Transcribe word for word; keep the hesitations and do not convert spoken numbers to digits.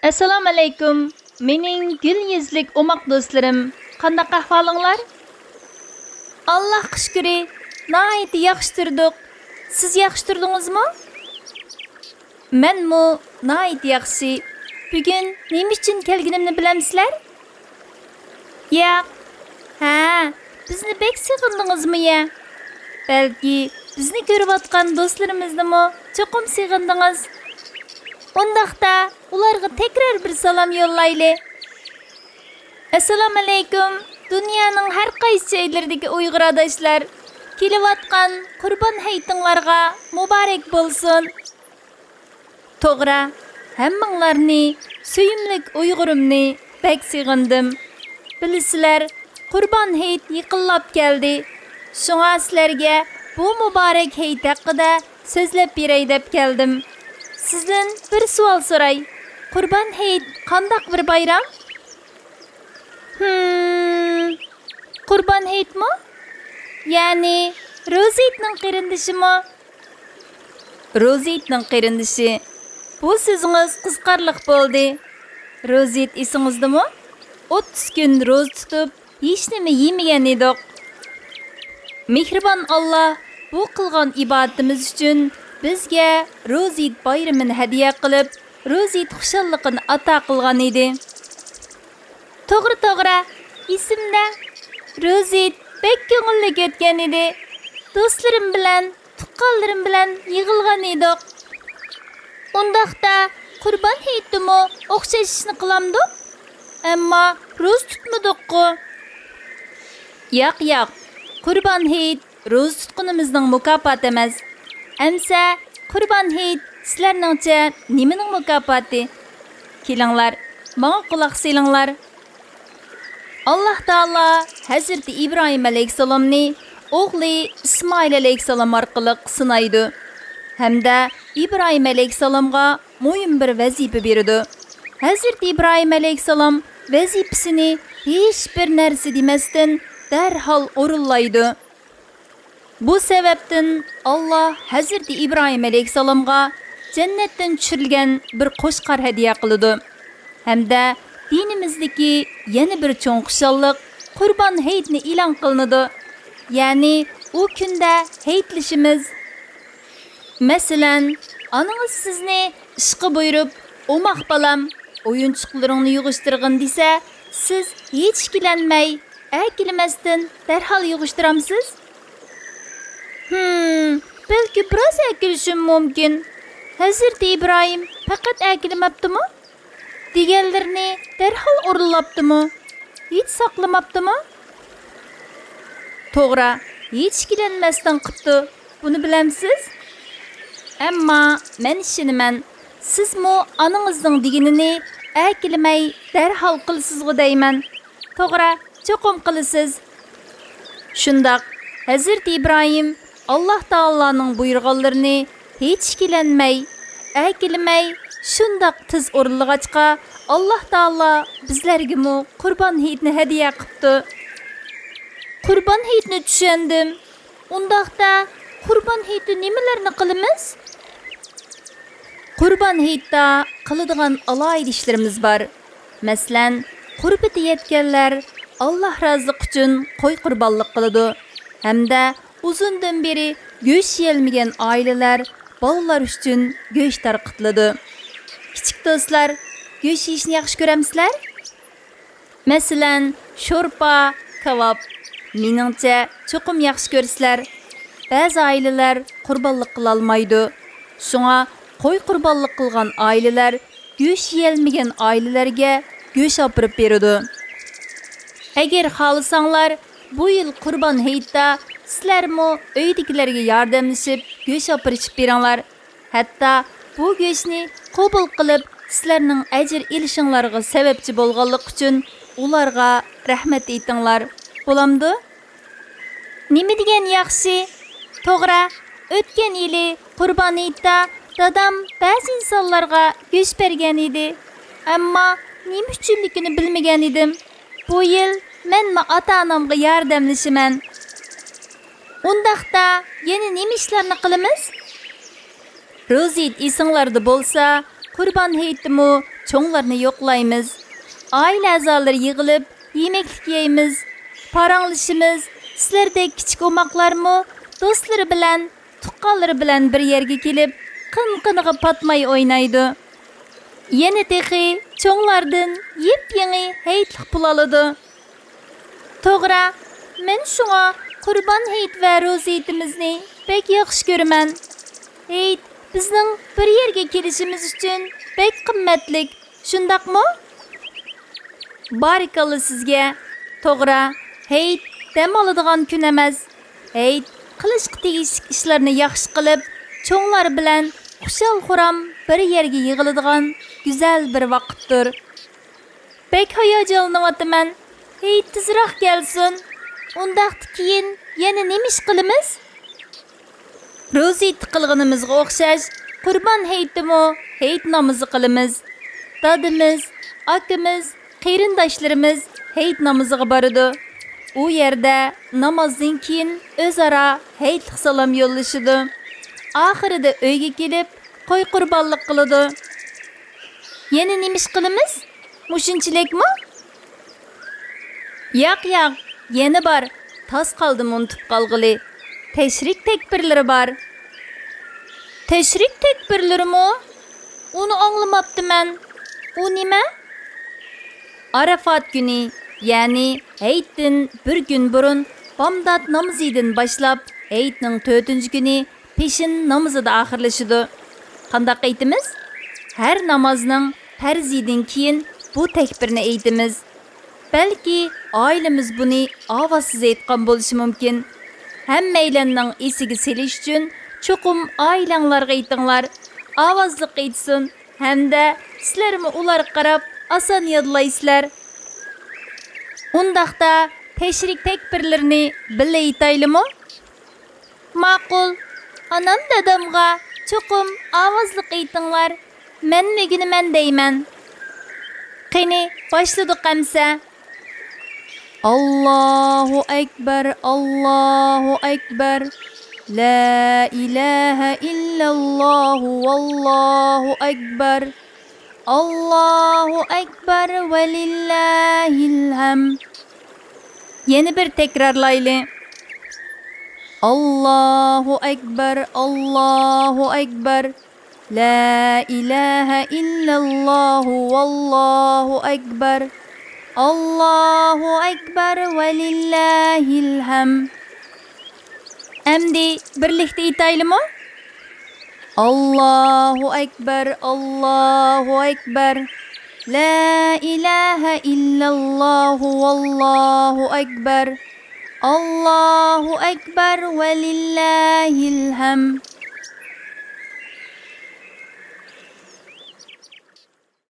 ئەسسالامۇئەلەيكۇم، مېنىڭ گۈل يۈزلۈك ئوماق دوستلىرىم، قانداق ئەھۋالىڭلار؟ ئاللاھقا شۈكرى، ناھايىتى ياخشى تۇردۇق. سىز ياخشى تۇردىڭىزمۇ؟ مەنمۇ ناھايىتى ياخشى. بۈگۈن نېمە ئۈچۈن كەلگىنىمنى بىلەمسىلەر؟ ياق. ھە، بىزنى بەك سېغىندىڭىزمۇ يە؟ بەلكى بىزنى كۆرۈۋاتقان دوستلىرىمىزنىمۇ چوقۇم سېغىندىڭىز. ئۇنداقتا ئۇلارغا تەكرار بىر سالام يوللايلى. ئەسسالامۇئەلەيكۇم، دۇنيانىڭ ھەر قايسى جايلىرىدىكى ئۇيغۇر ئاداشلار، كېلىۋاتقان قۇربان ھېيتىڭلارغا مۇبارەك بولسۇن. توغرا، ھەممىڭلارنى، سۆيۈملۈك ئۇيغۇرۇمنى بەك سېغىندىم. بىلىسىلەر، قۇربان ھېيت يېقىنلاپ كەلدى. شۇڭا سىلەرگە بۇ مۇبارەك ھېيت ھەققىدە سۆزلەپ بېرەي دەپ كەلدىم. سىزدىن بىر سوئال سوراي. قۇربان ھېيت قانداق بىر بايرام؟ ھىم، قۇربان ھېيتمۇ؟ يەنى روزا ھېيتنىڭ قېرىندىشىمۇ؟ روزا ھېيتنىڭ قېرىندىشى. بۇ سۆزىڭىز قىزىقارلىق بولدى. روزا ھېيت ئېسىڭىزدىمۇ؟ ئوتتۇز كۈن روزا تۇتۇپ، ھېچنېمە يېمىگەن ئىدۇق. مېھرىبان ئاللا بۇ قىلغان ئىبادىتىمىز ئۈچۈن بىزگە روزا ھېيت بايرىمىنى ھەدىيە قىلىپ، روزا ھېيت خۇشاللىقىنى ئاتا قىلغان ئىدى. توغرا، توغرا، ئېسىمدە. روزا ھېيت بەك كۆڭۈللۈك ئۆتكەن ئىدى. دوستلىرىم بىلەن، تۇغقانلىرىم بىلەن يىغىلغان ئىدۇق. ئۇنداقتا قۇربان ھېيتتىمۇ ئوخشاش ئىشنى قىلامدۇق؟ ئەمما روزا تۇتمىدۇققۇ. ياق، ياق، قۇربان ھېيت روزا تۇتقىنىمىزنىڭ مۇكاپاتى ئەمەس. ئەمسە قۇربان ھېيت سىلەرنىڭچە نېمىنىڭ مۇكاپاتى؟ كېلىڭلار، ماڭا قۇلاق سېلىڭلار. ئاللاھ تائالا ھەزرىتى ئىبراھىم ئەلەيھىسسالامنى ئوغلى ئىسمائىل ئەلەيھىسسالام ئارقىلىق سىنايدۇ ھەمدە ئىبراھىم ئەلەيھىسسالامغا مۇھىم بىر ۋەزىپە بېرىدۇ. ھەزرىتى ئىبراھىم ئەلەيھىسسالام ۋەزىپىسىنى ھېچبىر نەرسە دېمەستىن دەرھال ئورۇنلايدۇ. بۇ سەۋەبتىن ئاللاھ ھەزرىتى ئىبراھىم ئەلەيھىسسالامغا جەننەتتىن چۈشۈرۈلگەن بىر قوچقار ھەدىيە قىلىدۇ. ھەمدە دىنىمىزدىكى يەنە بىر چوڭ خۇشاللىق قۇربان ھېيتنى ئېلان قىلىنىدۇ. يەنى ئۇ كۈندە ھېيتلىشىمىز. مەسىلەن، ئانىڭىز سىزنى ئىشقا بۇيرۇپ، ئوماق بالام، ئويۇنچۇقلىرىڭنى يىغىشتۇرغىن دېسە، سىز ھېچ ئىككىلەنمەي، ئەكېلىمەستىن دەرھال يىغىشتۇرامسىز؟ ھىم، بەلكى بىراز ئەكېلىشىم مۇمكىن. ھەزرىتى ئىبراھىم پەقەت ئەكېلىمەپتىمۇ؟ دېگەنلىرىنى دەرھال ئورۇنلاپتىمۇ؟ ھېچ ساقلىماپتىمۇ؟ توغرا، ھېچ ئىككىلەنمەستىن قىپتۇ. بۇنى بىلەمسىز؟ ئەمما مەن ئىشىنىمەن، سىزمۇ ئانىڭىزنىڭ دېگىنىنى ئەكېلىمەي دەرھال قىلىسىزغۇ دەيمەن. توغرا، چوقۇم قىلىسىز. شۇنداق، ھەزرىتى ئىبراھىم ئاللاھ تائالانىڭ بۇيرۇغانلىرىنى ھېچ ئىككىلەنمەي، ئەكېلىمەي، شۇنداق تېز ئورۇنلىغاچقا، ئاللاھ تائالا بىزلەرگىمۇ قۇربان ھېيتنى ھەدىيە قىپتۇ. قۇربان ھېيتنى چۈشەندىم. ئۇنداقتا، قۇربان ھېيتتا نېمىلەرنى قىلىمىز؟ قۇربان ھېيتتا قىلىدىغان ئالاھىدە ئىشلىرىمىز بار. مەسىلەن، قۇربىتى يەتكەنلەر ئاللاھ رازىلىقى ئۈچۈن قوي قۇربانلىق قىلىدۇ ھەمدە ئۇزۇندىن بېرى گۆش يېيەلمىگەن ئائىلىلەر، بالىلار ئۈچۈن گۆش تارقىتىلىدۇ. كىچىك دوستلار، گۆش يېيىشنى ياخشى كۆرەمسىلەر؟ مەسىلەن، شورپا، كاۋاپ. مېنىڭچە، چوقۇم ياخشى كۆرىسىلەر. بەزى ئائىلىلەر قۇربانلىق قىلالمايدۇ. شۇڭا قوي قۇربانلىق قىلغان ئائىلىلەر گۆش يېيەلمىگەن ئائىلىلەرگە گۆش ئاپىرىپ بېرىدۇ. ئەگەر خالىساڭلار، بۇ يىل قۇربان ھېيتتا سىلەرمۇ ئۆيدىكىلەرگە ياردەملىشىپ گۆش ئاپىرىشىپ بېرىڭلار. ھەتتا بۇ گۆشنى قوبۇل قىلىپ، سىلەرنىڭ ئەجىر ئېلىشىڭلارغا سەۋەبچى بولغانلىقى ئۈچۈن ئۇلارغا رەھمەت ئېيتىڭلار. بولامدۇ؟ نېمە دېگەن ياخشى! توغرا، ئۆتكەن يىلى قۇربان ھېيتتا دادام بەزى ئىنسانلارغا گۆش بەرگەن ئىدى. ئەمما نېمە ئۈچۈنلۈكىنى بىلمىگەن ئىدىم. بۇ يىل مەنمۇ ئاتا-ئانامغا ياردەملىشىمەن. ئۇنداقتا يەنە نېمە ئىشلارنى قىلىمىز؟ روزا ھېيت ئېسىڭلاردا بولسا، قۇربان ھېيتتىمۇ چوڭلارنى يوقلايمىز. ئائىلە ئەزالىرى يىغىلىپ، يېمەكلىك يەيمىز، پاراڭلىشىمىز. سىلەردەك كىچىك ئوماقلارمۇ دوستلىرى بىلەن، تۇغقانلىرى بىلەن بىر يەرگە كېلىپ، قىن-قىنىغا پاتماي ئوينايدۇ. يەنە تېخى چوڭلاردىن يېپيېڭى ھېيتلىق پۇل ئالىدۇ. توغرا، مەن شۇڭا قۇربان ھېيت ۋە روزا ھېيتىمىزنى بەك ياخشى كۆرىمەن. ھېيت بىزنىڭ بىر يەرگە كېلىشىمىز ئۈچۈن بەك قىممەتلىك، شۇنداقمۇ؟ بارىكاللا سىزگە. توغرا، ھېيت دەم ئالىدىغان كۈن ئەمەس. ھېيت قىلىشقا تېگىشلىك ئىشلارنى ياخشى قىلىپ، چوڭلار بىلەن خۇشال-خۇرام بىر يەرگە يىغىلىدىغان گۈزەل بىر ۋاقىتتۇر. بەك ھاياجانلىنىۋاتىمەن. ھېيت تېزراق كەلسۇن. ئۇنداقتا كېيىن يەنە نېمە ئىش قىلىمىز؟ روزا ھېيتتا قىلغىنىمىزغا ئوخشاش، قۇربان ھېيتتىمۇ ھېيت نامىزى قىلىمىز. دادىمىز، ئاكىمىز، قېرىنداشلىرىمىز ھېيت نامىزىغا بارىدۇ. ئۇ يەردە نامازدىن كېيىن ئۆزئارا ھېيتلىق سالام يوللىشىدۇ. ئاخىرىدا ئۆيگە كېلىپ، قوي قۇربانلىق قىلىدۇ. يەنە نېمە ئىش قىلىمىز؟ مۇشۇنچىلىكمۇ؟ ياق، ياق، يەنە بار. تاس قالدىم ئۇنتۇپ قالغىلى. تەشرىك تەكبىرلىرى بار. تەشرىك تەكبىرلىرىمۇ؟ ئۇنى ئاڭلىماپتىمەن. ئۇ نېمە؟ ئارافات كۈنى، يەنى ھېيتتىن بىر كۈن بۇرۇن، بامدات نامىزىدىن باشلاپ، ھېيتنىڭ تۆتىنچى كۈنى پېشىن نامىزىدا ئاخىرلىشىدۇ. قانداق ئېيتىمىز؟ ھەر نامازنىڭ پەرزىدىن كېيىن بۇ تەكبىرنى ئېيتىمىز. بەلكى ئائىلىمىز بۇنى ئاۋازسىز ئېيتقان بولۇشى مۇمكىن. ھەممەيلەننىڭ ئېسىگە سېلىش ئۈچۈن چوقۇم ئائىلەڭلارغا ئېيتىڭلار، ئاۋازلىق ئېيتسۇن، ھەمدە سىلەرمۇ ئۇلارغا قاراپ ئاسان يادلايسىلەر. ئۇنداقتا تەشرىك تەكبىرلىرىنى بىللە ئېيتايلىمۇ؟ ماقۇل. ئانام دادامغا چوقۇم ئاۋازلىق ئېيتىڭلار، مەنمۇ ئۆگىنىمەن دەيمەن. قېنى، باشلىدۇق ئەمسە. ئاللاھۇ ئەكبەر، ئاللاھۇ ئەكبەر. لا ئىلاھە ئىللەللاھۇ، ۋاللاھۇ ئەكبەر. ئاللاھۇ ئەكبەر، ۋەلىللاھىل ھەمد. يەنە بىر تەكرارلايلى. ئاللاھۇ ئەكبەر، ئاللاھۇ ئەكبەر. لا ئىلاھە ئىللەللاھۇ، ۋاللاھۇ ئەكبەر. ئاللاھۇ ئەكبەر، ۋەلىللاھىل ھەمد. ئەمدى بىرلىكتە ئېيتايلىمۇ؟ ئاللاھۇ ئەكبەر، ئاللاھۇ ئەكبەر. لا ئىلاھە ئىللەللاھۇ، ۋاللاھۇ ئەكبەر. ئاللاھۇ ئەكبەر، ۋەلىللاھىل ھەمد.